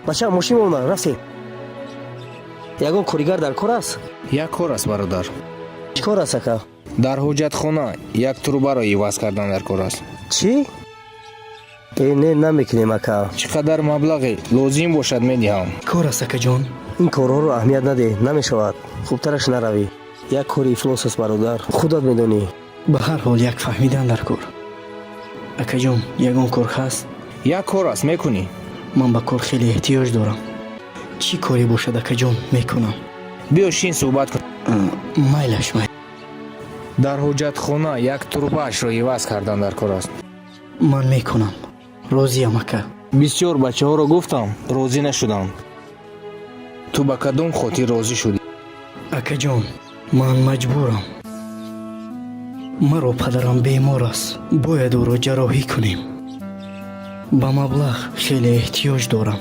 Бача, мошин монда, рафтем. Ягон коригар дар кор аст? Як кор аст, бародар. Чӣ кор аст, ака? Дар ҳоҷатхона як трубаро иваз кардан дар кор аст. Чӣ? Э, не, намекунем, ака. Чӣ қадар маблағе лозим бошад, медиҳам. Кор аст, акаҷон. Ин корҳоро аҳамият надеҳ, намешавад. Хубтараш наравӣ. Як кори ифлос аст, бародар, худат медонӣ. Ба ҳар ҳол як фаҳмидан дар кор. Акаҷон, ягон кор ҳаст? Як кор аст, мекунӣ? Ман ба кор хеле эҳтиёҷ дорам. Чӣ коре бошад, акаҷон, мекунам. Биё, шин, суҳбат кун. Майлаш, майл. Дар ҳоҷатхона як трубаашро иваз кардан дар кор аст. Ман мекунам, розиям, ака. Бисёр бачаҳоро гуфтам, розӣ нашуданд. Ту ба кадом хотир розӣ шудӣ? Акаҷон, ман маҷбурам. Маро падарам бемор аст, бояд ӯро ҷарроҳӣ кунем. Ба маблағ хеле эҳтиёҷ дорам.